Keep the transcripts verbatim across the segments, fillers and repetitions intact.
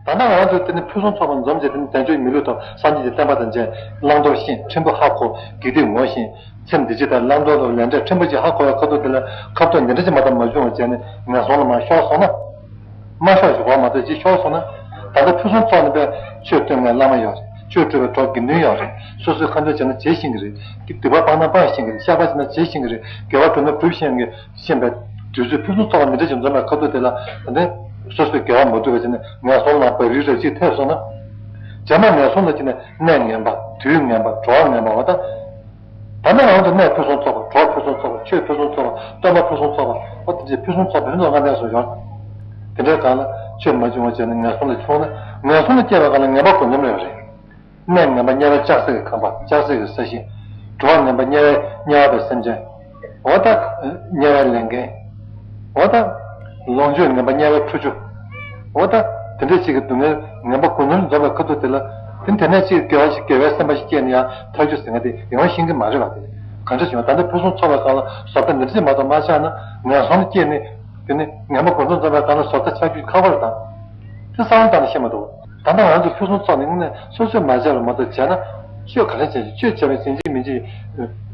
ད་ལྟ་ང་རང་ཚོས་དེ་ནི་ཕུན་སུམ་ཚོགས་པ་འཛོམས་བྱས། དེ་ནི་དལ་འབྱོར་མི་ལུས་དང་སངས་རྒྱས་ཀྱི་བསྟན་པ་དང་མཇལ། བླང་དོར་ཤེས། ཕྲན་བུ་ཧ་གོ། དགེ་སྡིག་ངོ་ཤེས། སེམས་བདེ་སྐྱིད་དང་བླང་དོར་དང་ལས་འབྲས་ཕྲན་བུ་ཅིག་ཧ་གོ་བའི་ཁ་ཐུག་དེ་ལ་ཁ་ཕྱོགས་འདི་འདྲ་ཅིག་མ་གཏོགས་མ་བྱུང་བ་བྱས་ནས་ངན་སོང་ལ་མར་ཤོར་སོང་ན། མ་ཤོར་ཞིག་གོ་མ་གཏོགས་ཅིག་ཤོར་སོང་ན། ད་ལྟ་ཕུན་སུམ་ཚོགས་ནས་པས་ཆོས་སྟོན་མཁན་བླ་མ་ཡོད་རེད། ཆོས་སྒྲུབ་པའི་གྲོགས་དགེ་འདུན་ཡོད་རེད། སོ་སོའི་ཁ་འདོན་བྱས་ན་བྱེད་ཤེས་ཀྱི་རེད། སྡིག་པ་སྤངས་ན་སྤང་ཤེས་ཀྱི་རེད། བཤགས་པ་བྱས་ན་བྱེད་ཤེས་ཀྱི་རེད། དགེ་བ་སྒྲུབ་ན་སྒྲུབ་ཤེས་ཀྱི། ཤེས་པའི་དུས་ཚོད་ཕུན་སུམ་ཚོགས་པ་འདི་འདྲ་ཅིག་འཛོམས་པའི་ཁ་ཐུག་དེ་ལ། ད་ནི་སོ་སོའི་དགེ་བ་མ་སྒྲུབ་པ་བྱས་ནས་ངན་སོང་ལ་བབས་རིགས་རབ་ཅིག་ཐེབས་སོང་ན། རྗེས་མ་ངན་སོང་ལ་སྐྱེས་ནས་གནས་ངན་པ། དུས་ངན་པ། འགྲོ་བ་ངན་པ། འོ་ད། ད་ནི་ང་ཚོ་གནས་ཕུན་སུམ་ཚོགས་པ། གྲོགས་ཕུན་སུམ་ཚོགས་པ། ཆོས་ཕུན་སུམ་ཚོགས་པ། སྟོན་པ་ཕུན་སུམ་ཚོགས་པ། འོ་དེ་འདྲའི་ཕུན་སུམ་ཚོགས་པ་ཕུན་ཚོགས་ལྔ་ལྡན་སོགས་ཡོད། དེ་འདྲའི་སྒང་ལ་ཆོས་མ་བྱུང་བ་བྱས་ནས་ངན་སོང་ལ་མཆོངས་ན། ངན་སོང་ལ་སྐྱེ་བའི་སྒང་ལ་ངན་པ་ཀུན་འཛོམས་ཡོད་རེད། གནས་ངན་པ་དམྱལ་བའི་ལྕགས་སྲེག་གི་ཁང་པ། ལྕགས་སྲེག་གི་ས་གཞི། འགྲོ་བ་ངན་པ་དམྱལ་བའི་དམྱལ་བ་པའི་སེམས་ཅན། འོ་ད། དམྱལ་བའི་ལས་མཁན། འོ་ད། ལོངས་སྤྱོད་ངན་པ་དམྱལ་བའི་ཁྲོ་ཆུ། འོ་ད། དེ་འདྲ་ཅིག་གི་སྡུག་བསྔལ་ངན་པ་ཀུན་འཛོམས་འཛོམས་པའི་ཁ་ཐུག་དེ་ལ། དེ་དེ་ནས་ཅིག་དགེ་བ་ཞིག་དགེ་བའི་སེམས་པ་ཞིག་སྐྱེས་ནས་ཡང་ཐར་རྒྱུ་ཟེར་མཁན་དེ་ཡོང་ཤེས་ཀྱི་མ་རེད་པ། དེ་གང་འདྲ་བྱུང་ད་ལྟ་ཕུན་སུམ་ཚོགས་པའི་སྒང་ལ་བཟོ་ལྟ་འདི་འདྲ་ཅིག་མ་གཏོགས་མ་ཆགས་ན། ངན་སོང་ལ་སྐྱེས་ནས། དེ་ནི་ངན་པ་ཀུན་འཛོམས་འཛོམས་པའི་སྒང་ལ་བཟོ་ལྟ་ཆགས་རྒྱུ་ཁག་པོ་རེད་ད། དེ་བསམ་བློ་བཏང་ནས་ཤེས་མ་ཐུབ། ད་ལྟ་ང་ཚོ་ཕུན་སུམ་ཚོགས་ནས་དངོས་གནས་སོ་སོས་མ་བྱས་པར་མ་གཏོགས་བྱས་ན། ཆོས་ག་རེ་བྱས་ཀྱི། ཆོས་བྱས་པའི་ཡིན་གཅིག་མིན་གཅིག་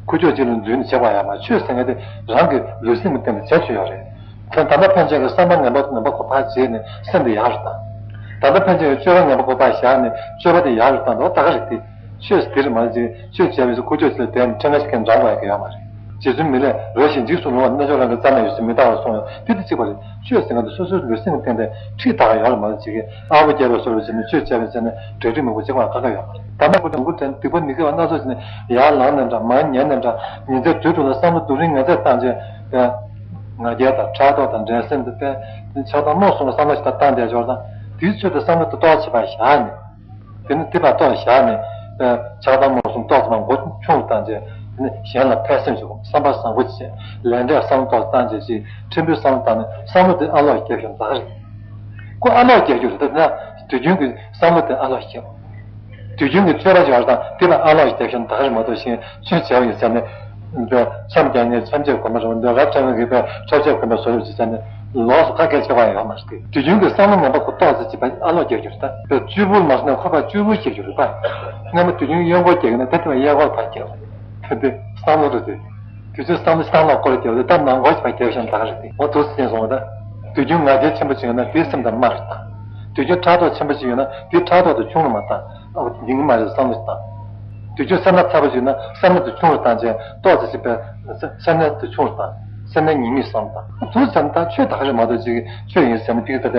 ཁུ་ཚུར་གཅིག་ལ་འཛུལ་ནས་བྱས་པ་ཡང་མ། ཆོས་ཟེར་མཁན་དེ་རང་གི་ལུས་སེམས་ཀྱི་སྟེང་དུ་བྱས་ཆོག་ཡོད་རེད། ད་ལྟ་ཕན་ཆད་ཀྱི་བསམ་པ་ངན་པ་ངན་པ་ཁོ་ཕར་བྱས་ནས་སེམས་དེ་ཡག་རུ་བཏང་། ད་ལྟ་ཕན་ཆད་ཀྱི་སྤྱོད་པ་ངན་པ་ཁོ་ཕར་བཞག་ནས་སྤྱོད་པ་དེ་ཡག་རུ་བཏང་། ད་ད་ག་རེད་དེ། ཆོས་དེར་མ་ཟད་ཆོས་བྱས་པའི་ཁུ་ཚུར་ཅིག་ལ་བསྡད་ནས་ཕྲེང་བ་ཞིག་གིས་འགྲང་དགོས་ཡ་གི་ཡོད་མ་རེད། རྗེ་བཙུན་མི་ལས་རོ་ཞིག་འཇིགས་སུ་རུང་བ། རྣལ་འབྱོར་རང་གི་རྩ་ན་ཡོད་ཟེར་མི་རྟག་པར་གསུངས་ཡོད། དེ་དེ་གཅིག་པ་རེད། ཆོས་ཟེར་མཁན་དེ་སོ་སོའི་ལུས་སེམས་ཀྱི་སྟེང་དེ་ཁྲིད་བཏང་ཡ་ཡོད་རེད་མ་གཏོགས། ཅིག་གིས་ཨ་ཁུ་རྒྱལ་པོའི་ཟུར་དུ་བྱས་ནས་ཆོས་བྱས་པའི་ཆ་ནས་འབྲེལ་འདྲིས་མང་པོ་བྱེད་དགོས་ཡ་ག་ག་ཡོད་མ་རེད། ད་མ་ཁོ་དང་ཁུ་དྲན་སྡིག་པ་མི་དགེ་བ་སྣ་ཚོགས་བྱས་ནས་ཡར་ལངས་ནས་འདྲ། མར་ཉལ་ནས་འདྲ། ཉིན་མཚན་དུས་དྲུག་ལ་བསམ་བློ་རྡོ་རིང་ངེས་ཚད་བཏང་བྱས། ང་རྒྱལ་དང་ཕྲག་དོག་དང་འགྲན་སེམས་དང་། དཔེ་ཆགས་སྡང་རྨོངས་གསུམ་ལ་བསམ་བློ་ཞིག་བཏང་བསྡད་ཡོད་ཙང་། དེའི་ཚུལ་དུ་བསམ་བློ་དེ་ཏོག་ཙམ་ཕར་བཞག་ནས། དེ་ནི་དེ་ཕར་ཏོག་བཞག་ནས། ཨ། ཆགས་སྡང་རྨོངས་གསུམ་ཏོག་ཙམ་མགོ་ཆུང་རུ་བཏང་བྱས། དེ་ནི་གཞན་ལ་ཕན་སེམས་ཤིག་བསམ་པ་བཟང་པོ་བྱས། ལས་འབྲས་བསམ་བློ་ཏོག་བཏང་བྱས་ཅིག་ཕྲན་བུའི་བསམ་བློ་བཏང་ནས། བསམ་བློ་དེ་ཨ་ལོག་རྒྱབ་ཤོག་ད་ག་རེད། ཁོ་ཨ་ལོག་རྒྱབ་རྒྱུ་རེད། ད་དེ་ན་དུས་རྒྱུན་གྱི་བསམ་བློ་དེ་ཨ་ལོག་རྒྱབ། དུས་རྒྱུན་གྱི་སྤྱོད་པ་ཞིག་ཡོད་དང་དེ་ལ་ཨ་ལོག་རྒྱབ་ཤོག་ད་ག་རེད་མ་གཏོགས། གཞན་ཆོས་བྱས་པ་ཡིན་ཟེར་ནས། འདོད་འཆམ་རྒྱག་མཁན་འཆམ་བྱེད་སྒོམ་པ་རེད། འདོད་རྒ་ཕྲན་བུ་གི་པའི་འཁྲབ་བྱེད་སྒོམ་པ་བཟོ་རེད་ཅེས་བྱས་ནས་ལོགས་སུ་ཁ་སྐད་ཆེ་བ་ཡོད་མ་རེད། དུས་རྒྱུན་གྱི་བསམ་བློ་ངན་པ་ཁོ་ཏོག་ཙམ་ཅིག་ཕར་ཨ་ལོག་རྒྱག་རྒྱུ་རེད། ད་དཔེ་གཅེར་བུར་མ་སོང་ན་ཁོ་ཕར་གཅེར་བུར་བྱེད་རྒྱུ་རེད་པ། སྔ་མ་དུས་རྒྱུན་གཡས་སྐོར་རྒྱག་གི་ན་ད་དེ་བས་གཡས་སྐོར་ཕར་རྒྱག་རེད། དེ་འདི་བསམ་བློ་རེད་དེ། དུས་ཚོད་བསམ་བློ་བཏང་ལོག་སྐོར་རྒྱག་རེད། ད་མང་སྐོར་ཞིག་ཕར་རྒྱག་བཞག་ན་ད་ག་རེད་དེ། འོ་འདུག་སེ་བྱས་སོང་བ་ད། དུས་རྒྱུན་ང་རྒྱལ་ཆེན་པོ་ཅིག་ཡོད་ན་དེའི་སེམས་དེ་དམའ་རུ་བཏང་། དུས་རྒྱུན་ཕྲག་དོག་ཆེན་པོ་ཅིག་ཡོད་ན་དེའི་ཕྲག་དོག་དེ་ཆུང་རུ་མ་བཏང་། ཨ་ཁུ་ཡིན་གྱི་མ་རེད་བསམ་བློ་ཞིག་བཏང་། དུས་རྒྱུན་སེར་སྣ་ཚ་པོ་ཞིག་ན་སེར་སྣ་དེ་ཆུང་རུ་བཏང་བྱས། ཏོག་ཙམ་ཞིག་པའི་སེར་སྣ་དེ་ཆུང་རུ་བཏང་། སེར་སྣའི་ཉེས་དམིགས་བསམ་བཏང་། དུས་ཙམ་ད་ཆོས་ད་ག་རེད་མ་གཏོགས་ཅིག་ཆོས་ཡིན་ཟེར་ན་ཕ་གི་ད་ལྟ་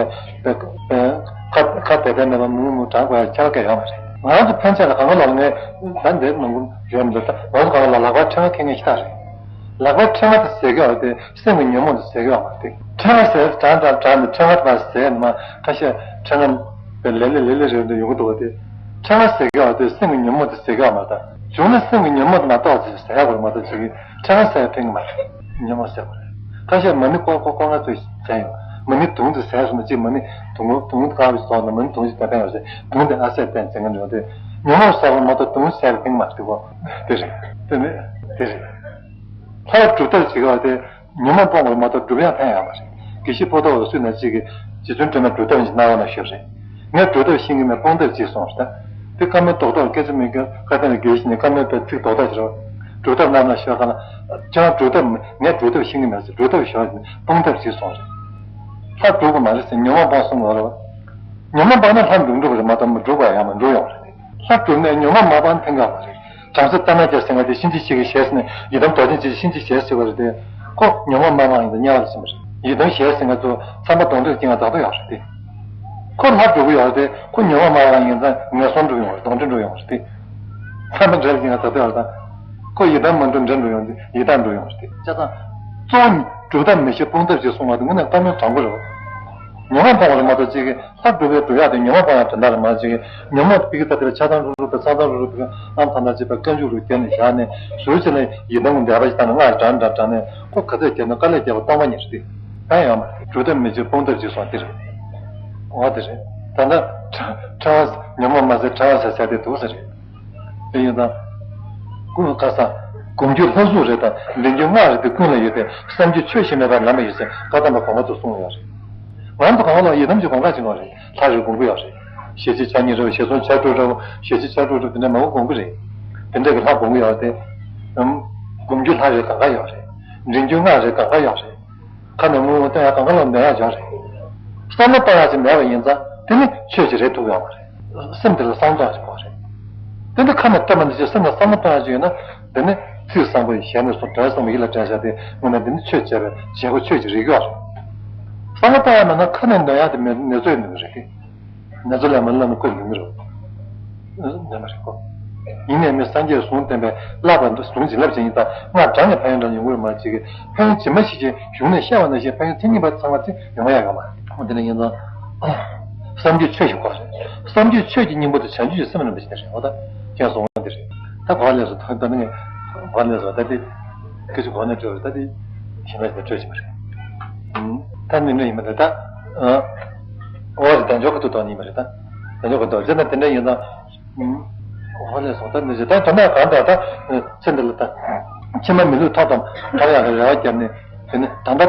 ཁ་ཁ་བདེ་བདེ་མེད་པ་མུ་མུ་དྲང་དགོས་ཡ་ཁྱད་པར་ག་ཡོད་མ་རེད། ང་རང་ཚོ་ཕན་ཆད་ལ་གང་ག་ལོག་ངས་ད་འདི་མང་པོ་ཡོད་མི་འདུག་ད་ང་ཚོ་གང་ག་ལ་ལག་པ་ཕྲེང་བ་འཁྱེར་མཁན་ཤ་སྟག་རེད། ལག་པ་ཕྲེང་བ་དེ་ཟད་ཀྱི་ཡོད་དེ་སེམས་ཀྱི་ཉོན་མོངས་དེ་ཟད་ཀྱི་ཡོད་མ་རེད། ཕྲེང་བ་ཟད་དྲག་དྲག་དྲག་ནས་ཕྲེང་བ་དེ་ཟད་ནས་མ་ཁ་ཤས་ཕྲེང་བ་ལེ་ལེ་ལེ་ལེ་རེད་འདུག་ཡོང་གི་འདུག་བ་དེ། ཕྲེང་བ་ཟད་ཀྱི་ཡོད་དེ་སེམས་ཀྱི་ཉོན་མོངས་དེ་ཟད་ཀྱི་ཡོད་མ་རེད། ད་བྱུང་ན་སེམས་ཀྱི་ཉོན་མོངས་དེ་མ་གཏོགས་ཅིག་ཟད་ཡག་པ་རེད་མ་གཏོགས་ཅིག་ཕྲེང་བ་ཟད་ཡག་ཕན་གྱི་མ་རེད། ཉོན་མོངས་ཟད་པ་རེད། ཁ་ཤས་མ་ཎི་སྐོར་སྐོར་སྐོར་ལྔ་ཚོས་ཟད་ཡོང་། མ་ཎི་དུང་དེ་ཟད་སོང་ན་ཅིག་མ་ཎི་དུང་དུང་དཀར་བ་ཞིག་བཙོག་ན་མ་ཎི་དུང་ཞིག་བསྟན་ཡོང་ཟེར་དུང་དེ་ཨ་ཟད་བསྟན་ཟེར་མཁན་འདྲ་བ་དེ། ཉོན་མོངས་ཟད་པ་མ་གཏོགས་དུང་ཟད་པ་ཕན་གྱི་མ་རེད་གོ། དེ་རེད། དེ་ནི་དེ་རེད། ལྷ་སྒྲུབ་ཐབས་བྱེད་དགོས་པ་དེ། ཉོན་མོངས་སྤོང་བར་མ་གཏོགས་སྒྲུབ་ཡག་ཕན་ཡོད་མ་རེད། དགེ་བཤེས་པོ་ཏོ་འོ་སུས་ན་གཅིག་གིས་རྗེ་བཙུན་སྒྲོལ་མས་སྒྲུབ་ཐབས་ཅིག་གནང་རོགས་གནང་ཞུས་པ་རེད། ངས་སྒྲུབ་ཐབས་ཤེས་ཀྱི་མེད་སྤོང་ཐབས་ཅིག་གསུངས་རེད། དེ་བཀའ་མོལ་རྡོག་རྡོག་སྐད་ཆ་མི་འགྱོ། བཀའ་བསྟན་ལ་དགེ་བཤེས་ནས་བཀའ་མོལ་པའི་ཚིག་རྡོག་རྡོག་ཅིག་རེད། སྒྲུབ་ཐབས་གནང་རོགས་གནང་ཞུས་པ་ལ། ཁྱེད་རང་སྒྲུབ་ཐབས་ངས་སྒྲུབ་ཐབས་ཤེས་ཀྱི་མེད་ཟེར། སྒྲུབ་ཐབས་ཞུས་པ་ཡིན། སྤོང་ཐབས་ཅིག་གསུངས་རེད། ལྷ་སྒྲུབ་དགོས་མ་རེད་ཟེར། ཉོན་མོངས་སྤོང་གསུང་གི་ཡོད་རེད་བ། ཉོན་མོངས་སྤངས་ན་ལྷ་འགྲུབ་འགྲུབ་པ་རེད་མ་གཏོགས་མི་འགྲུབ་པ་ཡང་མི་འགྲུབ་ཡོང་རེད། ལྷ་སྒྲུབ་ནས་ཉོན་མོངས་མ་སྤངས་ན་ཕན་གྱི་མ་རེད། བྲམ་ཟེ་ཙ་ན་རྒྱལ་ཟེར་མཁན་དེ་གཤིན་རྗེ་གཤེད་ཀྱི་ཞལ་ཟེར་ནས་ཡི་དམ་རྡོ་རྗེ་འཆང་གཤིན་རྗེ་གཤེད་ཟེར་བ་རེད་དེ། ཁོ་ཉོན་མོངས་མ་སྤངས་ཡིན་ཙང་དམྱལ་བ་ལ་ཕྱིན་པ་རེད། ཡི་དམ་ཞལ་ཟེར་མཁན་ཚོ་ཚངས་པ་གདོན་འདྲེ་ལ་སྐྱེ་མཁན་ད་ལྟ་ཡོད་རེད་དེ། ཁོ་ལྷ་སྒྲུབ་ཀྱི་ཡོད་རེད་དེ། ཁོ་ཉོན་མོངས་མ་སྤངས་ཡིན་ཙང་ངན་སོང་འགྲོ་ཡོང་རེད། གདོན་འདྲེ་འགྲོ་ཡོང་རེད་དེ། ཚངས་པ་འདྲེ་ལ་སྐྱེ་མཁན་ད་ལྟ་ཡོད་རེད་ད། ཁོ་ཡི་དམ་མ་འགྲུབ་འདྲེ་འགྲོ་ཡོང་དུས་ཡི་དམ་འགྲོ་ཡོང་རེད་དེ། བྱས་ཙང་། གཙོ་བོ་ནི་སྒྲུབ་ཐབས་མི་ཤེས་སྤོང་ཐབས་ཤེས་གསུང་བ་དེ་དངོས་གནས་བཀའ་མོལ་དྲང་པོ་རེད། ཉོན་མོངས་སྤོང་བ་རེད་མ་གཏོགས་ཅིག་གིས། ལྷ་སྒྲུབ་པའི་སྒྲུབ་ཡག་དེ་ཉོན་མོངས་སྤོང་ཡག་དོན་དག་རེད་མ་གཏོགས་ཅིག་གིས། ཉོན་མོངས་དེ་ཕ་གི་ཚ་དེ་ལ་ཆགས་སྡང་རུག་རུག་དང་ཚངས་སྡང་རུག་རུག་དང་ཨམ་ཐ་ན་བྱེད་པའི་བཀའ་འཇུག་རུ་བརྒྱབ་ནས་བཞག་ནས་ཟུར་ཅིག་ལ་ཡི་དམ་གྱི་བཟླས་པ་ཞིག་བཏང་ནས་སྔགས་འདྲ་འདྲ་བགྲངས་ནས་ཁོ་ག་ཚོད་བརྒྱབ་ན་དཀའ་ལས་བརྒྱབ་པ་སྟོང་པ་ཉིད་རེད་དེ། ད་ཡང་མ་རེད། སྒྲུབ་ཐབས་མི་བྱེད་སྤོང་ཐབས་བྱེད་སོང་དེ་རེད། འོ་དེ་རེད། ད་ལྟ་ཕྲ་ཕྲ་བ་ཉོན་མོངས་མ་ཟད་ཕྲ་བ་ཟད་ཟེར་དེ་འདུག་ཟེར་རེད། དེ་ཡིན་ཙང་། ཀུན་དགའ་ས། སྒོམ་རྒྱུ་ལྷ་གཟུགས་རེད་དང་ལེན་རྒྱུ་སྔགས་རེད་དེ་ཀུན་ལ་ཡོད་པས་བསམ་རྒྱུ་ཆོས་ཤིག་མེད་པར་ལམ་པ་ཡོད་ཚེ་བཀའ་གདམས་པ་གོང་མ་ཚོས་གསུངས་ཡོད་རེད། ང་ཚོ་གང་ལ་ཡི་དམ་གྱི་སྒོམ་ཁ་ཅིག་ཡོད་རེད། ལྷ་རེད་སྒོམ་གྱི་ཡོད་རེད། ཞེ་གཅིག་ཆ་གཉིས་རེད། ཞེ་གསུམ་ཆ་དྲུག་རེད། ཞེ་གཅིག་ཆ་དྲུག་རེད། དེ་འདྲ་མང་པོ་སྒོམ་གྱི་རེད། དེ་འདྲ་གི་ལྷ་སྒོམ་གྱི་ཡོད་རེད་དེ། ཨམ། སྒོམ་རྒྱུ་ལྷ་རེད་གང་ག་ཡོད་རེད། འདྲེན་རྒྱུ་སྔགས་རེད་གང་ག་ཡོད་རེད། ཁ་ནས་དངུལ་བཏོན་ཡག་གང་ག་ལ་འདོན་ཡག་ཡོད་རེད། བསམ་བློ་གཏོང་ཡག་ཅིག་མེད་པ་ཡིན་ཙང་དེ་ནི་ཆོས་ཅིག་རེད་ཐུབ་ཡོད་མ་རེད། སེམས་དེ་ལ་བསམ་བློ་གཏོང་ཡག་ཅིག་དགོས་རེད། དེ་འདྲ་ཁ་ནས་བཏོན་པ་འདི་ཅིག་སེམས་ལ་བསམ་བློ་གཏོང་ཡག་ཅིག་ཡོད་ན། དེ་ནི་ཚིག་བཟང་པོ་ཞལ་ནས་གསུངས། དོན་བཟང་པོ་ཡིད་ལ་དྲན་བྱ་སྟེ། དངོས་གནས་འདི་ནི་ཆོས་བྱས་པའི་བྱེད་སྒོ་ཆོས་ཀྱི་རིགས་ཡོད་རེད། བསམ་བློ་བཏང་ཡག་མེད་ན་ཁ་ནས་འདོན་ཡག་དེ་མེད་ནེ་ཙོ་ཡིན་ནི་རེད། ནེ་ཙོ་ལས་མ་ལབ་ན་ཁོས་འདོན་གྱི་རེད། འདོན་པ་རེད་ཁོ། ཡིན་ནའི་མི་སངས་རྒྱས་གསུང་བསྟན་པའི་བསླབ་པ་འདི་གཟུངས་བྱིན་རླབས་ཅན་ཡིན་ཙང་སྔར་བགྲངས་ནས་ཕན་ཡོན་འདྲ་ཡོང་གི་རེད་མ་གཅིག་གི་ཕན་ཡོན་ཇི་མ་ཞིག་ཅན་གཞུང་ནས་བཤད་པ་ནང་བཞིན་ཕན་ཡོན་མཐིལ་གཉིས་པ་ཚང་བ་ཅིག་ཡོང་ཡག་ཡོད་མ་རེད། འོ་དེ་ནས་ཡིན་ཙང་། བསམ་རྒྱུ་ཆོས་ཀྱི་སྐོར་རེད། བསམ་རྒྱུ་ཆོས་ཀྱི་སྙིང་པོ་དེ་བྱང་ཆུབ་ཀྱི་སེམས་རིན་པོ་ཆེ་རེད། འོ་ད་ཁྱེད་གསུངས་པ་འདི་རེད། ད་གོ་བ་ལེན་སོང་། ད་ད་ནི་གོ་བ་ལེན་སོང་། ད་དེ་སྐད་ཆ་གོ་ནས་སྤྲོད་རེད། ད་དེ་གཞན་པ་ཞིག་ལ་སྤྲོད་ཀྱི་མ་རེད། ད་ནི་འདྲ་ཡིན་པ་རེད། ད་འོ་རེད། དལ་འབྱོར་གྱི་ཐོག་ཐོག་ནས་ཡིན་པ་རེད། ད་དལ་འབྱོར་གྱི་ཐོག་ཅེ་ན་དེ་འདྲ་ཡིན་ཙང་། གོ་བ་ལེན་སོང་། ད་ནི་ད་དོན་དག་གང་འདྲ། ད་ཚེ་འདི་ལ་ད་ཕྱི་མ་མི་ལུས་ཐོབ་དང་ཐོབ་ཡག་གི་རེ་བ་བརྒྱབ་ནས། དེ་ནི་ད་ལྟ་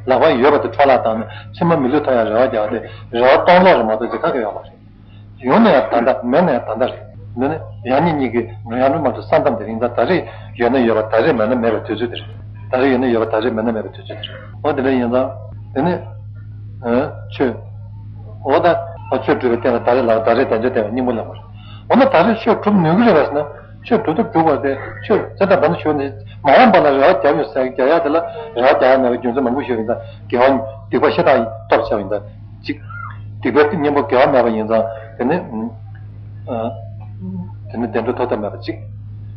ལག་པ་ཡོད་པ་དེ་འཕྲོ་བརླག་བཏང་ནས་ཕྱི་མ་མི་ལུས་ཐོབ་ཡག་རེ་བ་བརྒྱབ་སྟེ་རེ་བ་སྟོང་ལོག་རེད་མ་གཏོགས་ཅི་ག་གེ་ཡོད་མ་རེད། ཡོང་ན་ཡང་ད་ལྟ་མེད་ན་ཡང་ད་ལྟ་རེད། འདི་ནི་ཡང་སྙིང་གི་ཡང་འགྲོ་མ་གཏོགས་ས་མཚམས་དེ་རེད། ད་རེས་ཡོད་ན་ཡོད་པ། ད་རེས་མེད་ན་མེད་པའི་དུས་ཚོད་དེ་རེད། ད་རེས་ཡོད་ན་ཡོད་པ། ད་རེས་མེད་ན་མེད་པའི་དུས་ཚོད་དེ་རེད། འོ་དེ་འདྲ་ཡིན་ཙང་དེ་ནི་ཆོས། འོ་ད་ཆོས་སྒྲུབ་པའི་སྟེང་ལ་ད་རེས་ལ་ད་རེས་དལ་འབྱོར་བསྟན་པའི་སྙིང་པོ་ལ་མ་རེད། འོ་ན་ད་རེས་ཆོས་སྒྲུབ་ནུས་ཀྱི་རེད་པས་ཟེར་ན། ཆོས་སྒྲུབ་ད་སྒྲུབ་པ་དེ་ཆོས་ཚེ་དང་བར་དུ་ཞོག་ནས་མ་འོངས་པ་ལ་རེ་བ་བརྒྱབ་ཡོད་ཟེར་རྒྱག་ཡག་དེ་ལ་རེ་བ་རྒྱག་ཡག་མེད་པའི་རྒྱུ་མཚན་མང་པོ་ཞིག་ཡོད་པ་ཡིན་ཙང་། དགེ་བ་སྡིག་པ་ཤ་སྟག་སྟོབས་ཆེ་བ་ཡིན་ཙང་གཅིག་སྡིག་པའི་གཉེན་པོ་དགེ་བ་མེད་པ་ཡིན་ཙང་དེ་ནི། དེ་ནི་བདེ་འགྲོ་ཐོབ་ཐབས་མེད་པ་གཅིག་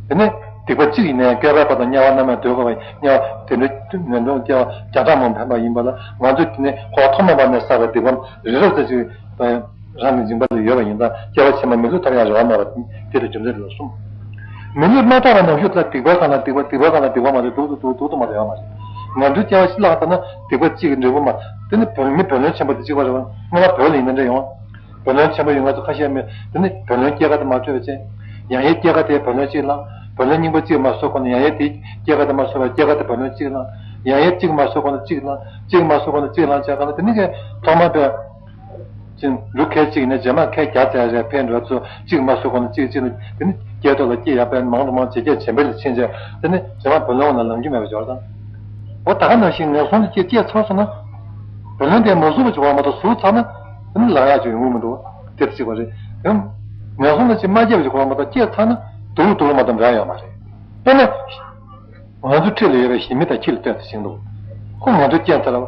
དེ་ནི་སྡིག་པ་གཅིག་ཡིན་ན་ཡང་བསྐལ་པའི་བར་དུ་དམྱལ་བ་མནར་མེད་སྡོད་དགོས་པ་ཡིན། དམྱལ་བ་དེ་འདྲའི་ངན་སྡུག་སྐྱེ་བ་བརྒྱ་ཕྲག་མང་པོ་འཕེན་པ་ཡིན་པ་ལ། ང་ཚོས་དེ་ནི་འཁོར་བ་ཐོག་མེད་པ་ནས་བསགས་པའི་སྡིག་པ་རི་རབ་ཙམ་ཞིག་རང་གི་འཇིག་པ་ལ་ཡོད་པ་ཡིན་ཙང་། སྐྱེ་བ་ཕྱི་མ་མི་ལུས་ཐོབ་ཡག་རེ་བ་མེད་པ་དེ་ལ་རྒྱུ་མཚན་དེ་ལ་གསུམ། མི་ལུས་མ་ཐོབ་པ་ནང་བཞིན་དུ་སྡིག་པ་གང་ལ་སྡིག་པ། སྡིག་པ་གང་ལ་སྡིག་པ་མ་ཐོབ། སྡུག་ཏུ་སྡུག་སྡུག་ཏུ་མ་ཐོབ་ཡོད་མ་རེད། ང་ཚོའི་སྐྱེ་བ་ཕྱི་ལ་ལྟ་ན་སྡིག་པ་གཅིག་གི་འབྲས་བུ་མ། དེ་ནི་བུ་མི་བུ་ལོན་ཆེན་པོ་དེ་གཅིག་པ་རེད་པ། སྔོན་མ་བུ་ལོན་ཡིན་ན་འདྲ་ཡོང་། བུ་ལོན་ཆེན་པོ་ཡོད། ང་ཚོ་ཁ་ཤས་མི་དེ་ནི་བུ་ལོན་སྐྱེད་ཀ་དེ་མ་འཕྲོད་པ་བྱས། ཡང་ཡང་སྐྱེད་ཀ་དེ་བུ་ལོན་གཅིག་བླངས། བུ་ལོན་རྙིང་པ་གཅིག་མ་གསོ་གོང་ནས་ཡང་ཡང་དེ་སྐྱེད་ཀ་དེ་མ་གསོ་བར་སྐྱེད་ཀ་དེ་བུ་ལོན་གཅིག་བླངས། ཡང་ཡང་གཅིག་མ་གསོ་གོང་ནས་གཅིག་བླངས། གཅིག་མ་གསོ་གོང་ནས་གཅིག་བླངས་བྱས་ག་ལ། དེ་ནི་གས་ཐོག་མ་པས་ཅིང་འབྲུ་ཁལ་གཅིག་ནས་རྗེས་མ་ཁལ་བརྒྱ་ཙམ་རེ་འཕེལ་འགྲོ་ཚུལ། གཅིག་མ་གསོ་གོང་ནས་གཅིག་གཅིག་ནས་དེ་ནི་སྐྱེད་ཐོག་ལ་སྐྱེད་ཡག་པས་མང་དུ་མང་ཇེ་རྒྱས་ཇེ་འཕེལ་ལ་ཕྱིན་བྱས། དེ་ནི་རྗེས་མ་བུ་ལོན་འོག་ན་ལངས་རྒྱུ་མེད་པ་འབྱོར་དང་། འོ་ད་ག་ནང་བཞིན་ངན་སོང་དུ་སྐྱེ་སྐྱེ་ཚར་སོང་ན། བུ་ལོན་དེ་མ་གསོས་པ་ཅིག་ཡོང་བ་མ་གཏོགས་གསོས་ཚར་ན་དེ་ནི་ལངས་ཡག་ཅིག་ཡོང་གི་མི་འདུག་དེ་གཅིག་པ་རེད། ཡང་ངན་སོང་ལ་ཅིག་མ་སྐྱེས་པ་ཅིག་ཡོང་བ་མ་གཏོགས་སྐྱེས་ཚར་ན་སྡུག་རུ་སྡུག་རུ་མ་གཏོགས་འགྲོ་ཡག་ཡོད་མ་རེད། དཔེར་ན། ང་ཚོའི་འཁྲིས་ལ་ཡོད་པའི་གཞི་མི་དང་ཁྱི་ལ་ལྟོས་ཏེ་བཞིན་དུ། ཁོ་ང་ཚོའི་རྐྱེན་ཐལ་བ།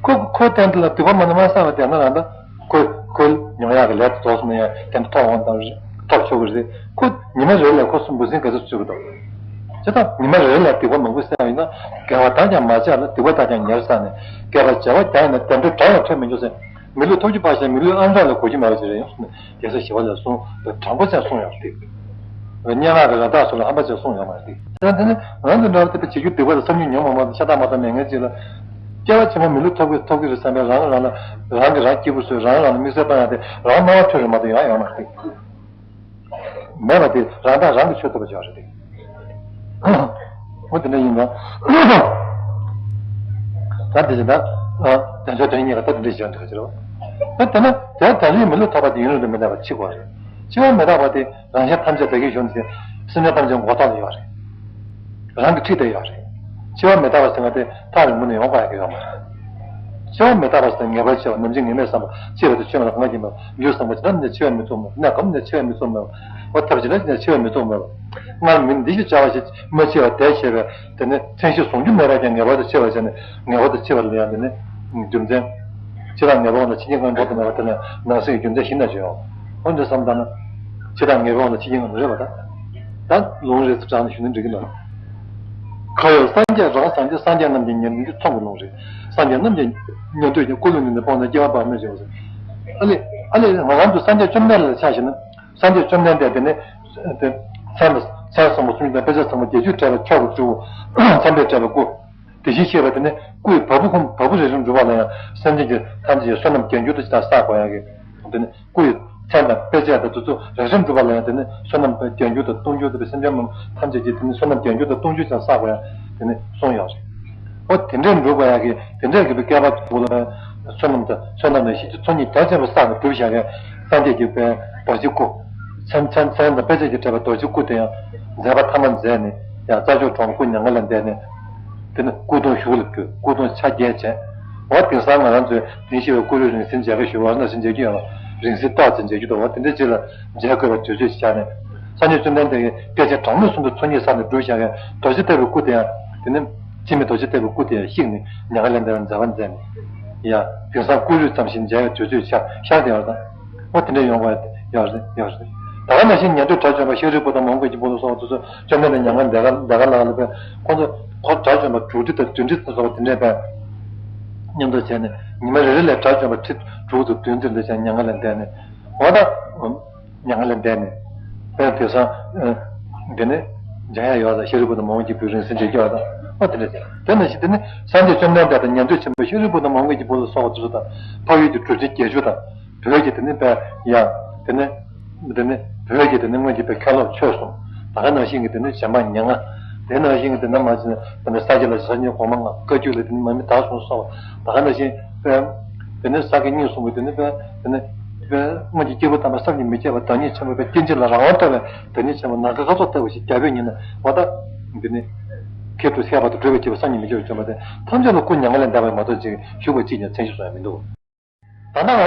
ཁོ་ཁོའི་རྟེན་འབྲེལ་ལ་སྡིག་པ་མ་ནི་མ་བསགས་པ་བསྡད་ན་རང་ད། ཁོས་ཁོའི་མྱོང་ཡག་གི་ལས་དེ་རྫོགས་སོང་ན་ཡང་དེ་འདྲ་ཐོབ་འོང་དང་། ཐོབ་ཆོག་གི་རེད། ཁོ་ཉི་མ་རེ་ལ་ཁོ་སུ་འབུ་སྲིན་ག་ཚོད་བཙུགས་ཀྱི་འདུག་ཇི་ལྟར་ཉི་མ་རེ་ལ་སྡིག་པ་མང་པོ་བསགས་ཡིན་ན། དགེ་བ་དག་ཀྱང་མ་བྱས་ལ་སྡིག་པ་དག་ཀྱང་ཉེར་བསགས་ནས། བསྐལ་པ་བྱེ་བ་བརྒྱ་ཡིན་ན་བདེ་འགྲོ་གྲངས་ཡང་འཕྲད་མི་འགྱུར་ཟེར། མི་ལུས་ཐོབ་རྒྱུ་ཕར་བཞག་མི་ལུས་ཨ་མྲ་ལ་གོ་རྒྱུ་མེད་པ་ཞིག་རེད། ཡོངས་སུ་རྒྱལ་སྲས་ཞི་བ་ལྷས་གསུངས་པའི་དྲང་པོ་ཅན་གསུངས་ཡོད་རེད། སྙན་ངག་གི་ར་དྭགས་སུ་ལ་ཧམ་པ་ཅན་གསུངས་ཡོད་མ་རེད། དེ་ཡང་དེ་ནི་ང་ཚོ་འདྲ་བ་དེ་བྱེད་རྒྱུ་སྡིག་པ་དང་བསམ་རྒྱུ་ཉོན་མོངས་པ་དང་ཤ་སྟག་མ་གཏོགས་མེད་མཁན་ཅིག་ལ། སྐྱེ་བ་ཕྱི་མ་མི་ལུས་ཐོབ་ཀྱི་ཐོབ་ཀྱི་རེད་བསམ་པའི་རང་རང་ལ་རང་གི་རང་སྐྱིད་པོ་བཟོས། རང་རང་ལ་དམིགས་བསལ་གཏོང་ཡག་དེ་རང་སྣང་བ་འཁྲུལ་རེད་མ་གཏོགས་ཡོང་ཡོད་མ་རེད། མེད་པ་དེ་རང་དང་རང་གི་ཆོས་ཐོབ་པ་ཅིག་ཡོད་རེད་དེ། འོ་དེ་འདྲ་ཡིན་ཙང་། ད་དེ་བཞིན་ད། དལ་འབྱོར་དོན་གཉིས་ཀ་ད་དེ་འདྲ་ཞིག་འདུག་ཅེ་རེད་པ། ད་དེ་ན་དེ་དལ་འབྱོར་མི་ལུས་ཐོབ་པ་དེ་ཡུན་རིང་དུ་མི་གནས་པར་འཆི་དགོས་རེད། འཆི་བ་མི་རྟག་པ་དེ་རང་གཞན་ཐམས་ཅད་བདག་གིར་ཞུགས་ནས་སེམས་ཅན་ཐམས་ཅད་མགོ་ཐོག་ལ་ཡོད་རེད། རང་གི་འཁྲིས་དེར་ཡོད་རེད། འཆི་བ་མི་རྟག་པ་ཟེར་བ་དེ་ཐག་རིང་པོ་ནས་ཡོང་དགོས་ཡག་གི་ཡོད་མ་རེད། འཆི་བ་མི་རྟག་པ་ཟེར་ངེས་པར་འཆི་བ། ནམ་འཆི་ངེས་མེད་བསམ་པ། འཆི་བ་དེ་ཆོས་ལ་གང་ཡིན་པ། རྒྱུ་བསམ་པ་ཅི་ལྟར་ནས་འཆི་བས་མི་ཚུགས་མེད། གནས་སྐབས་ནས་འཆི་བས་མི་ཚུགས་མེད། འོ་ཐབས་ཇི་ལྟར་ནས་འཆི་བས་མི་ཚུགས་མེད། སྔར་མི་འདི་ཞེས་བྱ་བ་ཞིག་མ་འཆི་བར་དེ་བྱས་པས། དེ་ནས་མཚན་གཞི་བཟུང་རྒྱུ་མེད་པས་ཀྱང་ངེས་པར་དུ་འཆི་བར་བྱས་ནས། ངེས་པར་དུ་འཆི་བ་ལ་ཡང་དེ་ནི་རྒྱུ་མཚན། འཆི་བདག་ངེས་པའི་དབང་དུ་འཆི་རྐྱེན་གང་འགྲོ་དུ་མེད་པ་དེ་ལ་ནང་གསེས་ཀྱི་རྒྱུ་མཚན་ཞིག་ན་བརྗོད་འོང་། འོ་འདི་བསམ་བཏང་ན། འཆི་བདག་ངེས་པའི་དབང་དུ་འཆི་རྐྱེན་གང་རེད་པ། ད་ད་ལུང་རེད་ཟེར་དྲངས་ནས་ཞུ་ན་འགྲིག་གི་མ་རེད། གང་ཡང་སངས་རྒྱས་རང་སངས་རྒྱས། སངས་རྒྱས་རྣམས་ཀྱི་ཉན་ཐོས་ཀྱི་ཚོགས་ཀྱི་ལུང་རེད། སངས་རྒྱས་རྣམས་ཀྱི་ཉན་ཐོས་ཀྱི་ཀུན་སློང་ནི་སྤངས་ནས་སྐྱེ་བ་བར་མེད་བྱེད་པ་ཟེར། ཨ་ལས་ཨ་ལས། ང་རང་ཚོ་སངས་རྒྱས་བཅོམ་ལྡན་འདས་ལ་ཆ་བཞག་ན། སངས་རྒྱས་བཅོམ་ལྡན་འདས་དེ་ནི། དེ་མཚན་དང་མཚན་བཟང་པོ་སུམ་ཅུ་དང་དཔེ་བྱད་བཟང་པོ་བརྒྱད་ཅུས་སྤྲས་པ་མཆོག་གི་སྤྲུལ་སྐུ། མཚན་དཔེས་སྤྲས་པ་སྐུ། དེ་བཞིན་གཤེགས་པ་དེ་ནི་སྐུ་ཡི་བ་སྤུ་ཁུང་བ་སྤུ་རེ་རེ་འགྲུབ་པ་ལ་ཡང་སེམས་ཅན་གྱི་ཐམས་ཅད་ཀྱི་བསོད་ནམས་རྒྱས་འགྱུར་དུ་ཇི་ལྟར་བསགས་དགོས་ཡག་གི། དེ་ནི་སྐུ་ཡི་མཚན་དང་དཔེ་བྱད་དང་དེ་ཚོ་རེ་རེ་འགྲུབ་པ་ལ་ཡང་དེ་ནི་བསོད་ནམས་རྒྱས་འགྱུར་དང་གཏོང་འགྱུར་དང་སེམས་ཅན་རྣམས་ཐམས་ཅད་ཀྱི་དེ་ནི་བསོད་ནམས་རྒྱས་འགྱུར་དང་གཏོང་འགྱུར་ཀྱང་བསགས་དགོས་ཡག་དེ་ནི་གསུངས་ཡོད་རེད། འོ་དེ་འདྲའི་འགྲུབ་དགོས་ཡག་གི་དེ་འདྲའི་གི་བསྐལ་པ་གི་བུ་ལ་བསོད་ནམས་དང་བསོད་ནམས་ལ་ཤེས་ཀྱི་ཚོགས་གཉིས་རྒྱ་ཆེན་པོ་བསགས་ནས་གྲུབ་བཞག་གི། སངས་རྒྱས་ཀྱི་དཔལ་རྡོ་རྗེ་སྐུ། མཚན་མཚན་མཚན་དང་དཔེ་བྱད་ཀྱིས་སྤྲས་པའི་རྡོ་རྗེ་སྐུ་དེ་ཡང་མཛད་པ་ཐ་མ་མཛད་ནས་ཡང་རྩྭ་མཆོག་གྲོང་སྐུ་མྱ་ངན་ལས་འདས་ནས། དེ་ནི་སྐུ་གདུང་ཞུགས་ལ་བུད། སྐུ་གདུང་ཆ་བརྒྱད་བྱས། འོ་དེང་སང་ང་རང་ཚོས་དེང་ཞེས་པའི་སྐུ་རུས་རིང་བསྲེལ་མཇལ་ཁ་ཞུ་བ་ན་ཞིག་མཇལ་རྒྱུ་ཡོད་ལ། རིང་བསྲེལ་ཏོག་ཙམ་མཇལ་རྒྱུ་འདུག་འོ་དེ་འདྲ་ཅིག་ལ་མཇལ་དགོས་པའི་དུས་ཚོད་ཅིག་ཆགས་ནས། སངས་རྒྱས་བཅོམ་ལྡན་འདས་ཀྱིས་སྐད་ཆ་གྲངས་མེད་གསུམ་དུ་ཚོགས་གཉིས་བསགས་ནས་བསྒྲུབས་བཞག་པའི་རྡོ་རྗེ་ལྟ་བུའི་སྐུ་དེ་ཡང་དེ་ནི་འཆི་མེད་རྡོ་རྗེ་ལྟ་བུའི་སྐུ་དེ་ཡང་བཤིག་ནས་མྱ་ངན་ལས་འདས་པར་མཛད་པ་མཛད་ནས། ཡ། དེང་སང་སྐུ་རུས་ཙམ་ཞིག་མཇལ་བའི་དུས་ཚོད་ཆགས་ཤར་བསྡད་པ་དང་། འོ་དེ་འདྲ་ཡོང་བ་ཡོད་རེད་ཡོད་རེད། ད་ག་ནང་བཞིན་ཉན་ཐོས་དགྲ་བཅོམ་པ་ཤཱ་རིའི་བུ་དང་མོའུ་འགལ་གྱི་བུ་ལ་སོགས་པ་དེ་ཚོ་བཅོམ་ལྡན་འདས་མྱ་ངན་འདས་ཁ་འདས་ཁ་ལ་ལ་བས་ཁོང་ཚོ་ཁོ་དགྲ་བཅོམ་པ་དྲུག་ཁྲི་དང་བདུན་ཁྲི་ཙམ་སོགས་པ་དེ་འདྲས་པས་མཉམ་དུ་བྱས་ནས་ཉི་མ་རེ་རེ་ལ་དགྲ་བཅོམ་པ་ཁྲི་དྲུག་ཙམ་བདུན་ཙམ་འདྲ་བྱས་མྱ་ངན་ལས་འདས་ནས། འོ་ད། མྱ་ངན་ལས་འདས་ནས། དཔེར་ན་དེང་སང་། འདི་ནི། འཇམ་དབྱངས་ཡོད་དང་ཤཱ་རིའི་བུ་དང་མོའུ་འགལ་གྱི་བུས་རིང་བསྲེལ་མཇལ་རྒྱུ་ཡོད་དང་། ཨ་དེ་འདྲ་ཅིག་དེ་ནང་བཞིན་དེ་ནི་སངས་རྒྱས་བཅོམ་ལྡན་འདས་དང་ཉན་ཐོས་ཆེན་པོ་ཤཱ་རིའི་བུ་དང་མོའུ་འགལ་གྱི་བུ་ལ་སོགས་པ་དེ་ཚོ་དང་འཕགས་ཡུལ་གྱི་གྲུབ་ཆེན་བརྒྱད་ཅུ་དང་བོད་ཀྱི་དེ་ནི་དཔལ་ཡང་དེ་ནི། དེ་ནི་བོད་ཀྱི་དེ་ནི་སྔོན་གྱི་དཔལ་མཁན་སློབ་ཆོས་གསུམ། ད་ག་ནང་བཞིན་གྱི་དེ་ནི་གཞན་ཕན་ཉེར་ལྔ། དེ་ནང་བཞིན་གྱི་དེ་ནི་མ་ཅི་དེ་ནི་ས་སྐྱ་ལ་ས་སྐྱ་གོང་མ་ལྔ། བཀའ་བརྒྱུད་ལ་དེ་ནི་མ་མི་དྭགས་གསུམ་སོགས། ད་ག་ནང་བཞིན་དཔལ། དེ་ནས་ས་དགེ་བསྙེན་གསུམ་པོ་དེ་ནི་དཔལ་དེ་ནི་དཔལ་སྔོན་གྱི་སྐྱེས་བུ་དམ་པ་བསམ་གྱིས་མི་ཁྱབ་པ་བདག་ཉིད་ཆེན་པོ་དཔལ་སྐྱེ་མཆེད་ལ་རང་དབང་ཐོབ་པའི་བདག་ཉིད་ཆེན་པོ་ནམ་མཁའི་མཁའ་མཚོ་ལྟ་བུ་ཞིག་རྒྱལ་པོས་ཉིད་ནས་འོ་ད། འདི་ནི་ཁྱད་དུ་བསད་པ་དང་སྒྲུབ་པའི་སྐྱེས་བུ་བསམ་གྱིས་མི་ཁྱབ་པའི་བཅོམ་པ་དེ་ཐམས་ཅད་ལ་སྐུ་མྱ་ངན་ལས་འདས་པ་མ་གཏོགས་ཅིག་བཞུགས་པ་གཅིག་ཀྱང་མཚན་གཞི་བཟུང་ཡང་མི་འདུག་ད་ལྟ་ང་